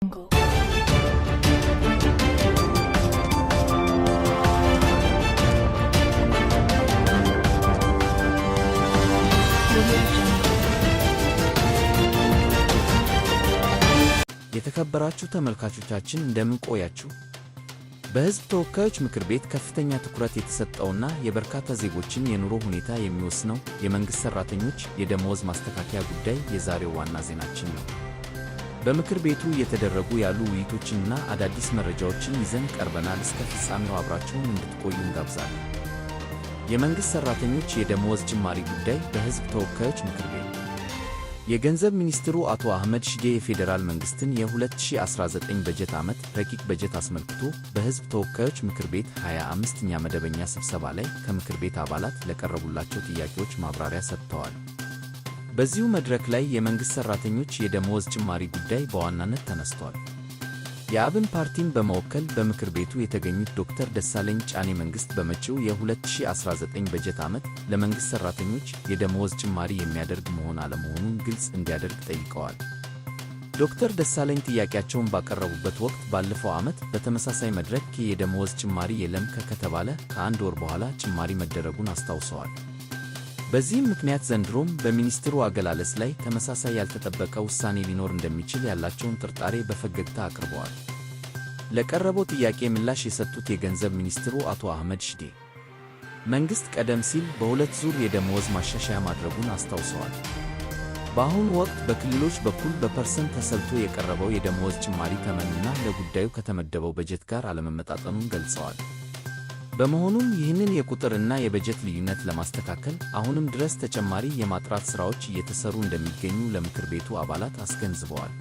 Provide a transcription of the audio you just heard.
Jungle. Audio Jungle. የተከበራችሁ ተመልካቾቻችን፣ እንደምን ቆያችሁ? በሕዝብ ተወካዮች ምክር ቤት ከፍተኛ ትኩረት የተሰጠውና የበርካታ ዜጎችን የኑሮ ሁኔታ የሚወስነው የመንግሥት ሠራተኞች የደመወዝ ማስተካከያ ጉዳይ የዛሬው ዋና ዜናችን ነው። በምክር ቤቱ እየተደረጉ ያሉ ውይይቶችንና አዳዲስ መረጃዎችን ይዘን ቀርበናል። እስከ ፍጻሜው አብራችሁን እንድትቆዩ እንጋብዛለን። የመንግሥት ሠራተኞች የደመወዝ ጭማሪ ጉዳይ በሕዝብ ተወካዮች ምክር ቤት። የገንዘብ ሚኒስትሩ አቶ አህመድ ሺዴ የፌዴራል መንግሥትን የ2019 በጀት ዓመት ረቂቅ በጀት አስመልክቶ በሕዝብ ተወካዮች ምክር ቤት 25ኛ መደበኛ ስብሰባ ላይ ከምክር ቤት አባላት ለቀረቡላቸው ጥያቄዎች ማብራሪያ ሰጥተዋል። በዚሁ መድረክ ላይ የመንግሥት ሠራተኞች የደመወዝ ጭማሪ ጉዳይ በዋናነት ተነስቷል። የአብን ፓርቲን በመወከል በምክር ቤቱ የተገኙት ዶክተር ደሳለኝ ጫኔ መንግሥት በመጪው የ2019 በጀት ዓመት ለመንግሥት ሠራተኞች የደመወዝ ጭማሪ የሚያደርግ መሆን አለመሆኑን ግልጽ እንዲያደርግ ጠይቀዋል። ዶክተር ደሳለኝ ጥያቄያቸውን ባቀረቡበት ወቅት ባለፈው ዓመት በተመሳሳይ መድረክ የደመወዝ ጭማሪ የለም ከተባለ ከአንድ ወር በኋላ ጭማሪ መደረጉን አስታውሰዋል። በዚህም ምክንያት ዘንድሮም በሚኒስትሩ አገላለጽ ላይ ተመሳሳይ ያልተጠበቀ ውሳኔ ሊኖር እንደሚችል ያላቸውን ጥርጣሬ በፈገግታ አቅርበዋል። ለቀረበው ጥያቄ ምላሽ የሰጡት የገንዘብ ሚኒስትሩ አቶ አህመድ ሽዴ መንግሥት ቀደም ሲል በሁለት ዙር የደመወዝ ማሻሻያ ማድረጉን አስታውሰዋል። በአሁኑ ወቅት በክልሎች በኩል በፐርሰንት ተሰልቶ የቀረበው የደመወዝ ጭማሪ ተመንና ለጉዳዩ ከተመደበው በጀት ጋር አለመመጣጠኑን ገልጸዋል። በመሆኑም ይህንን የቁጥርና የበጀት ልዩነት ለማስተካከል አሁንም ድረስ ተጨማሪ የማጥራት ሥራዎች እየተሰሩ እንደሚገኙ ለምክር ቤቱ አባላት አስገንዝበዋል።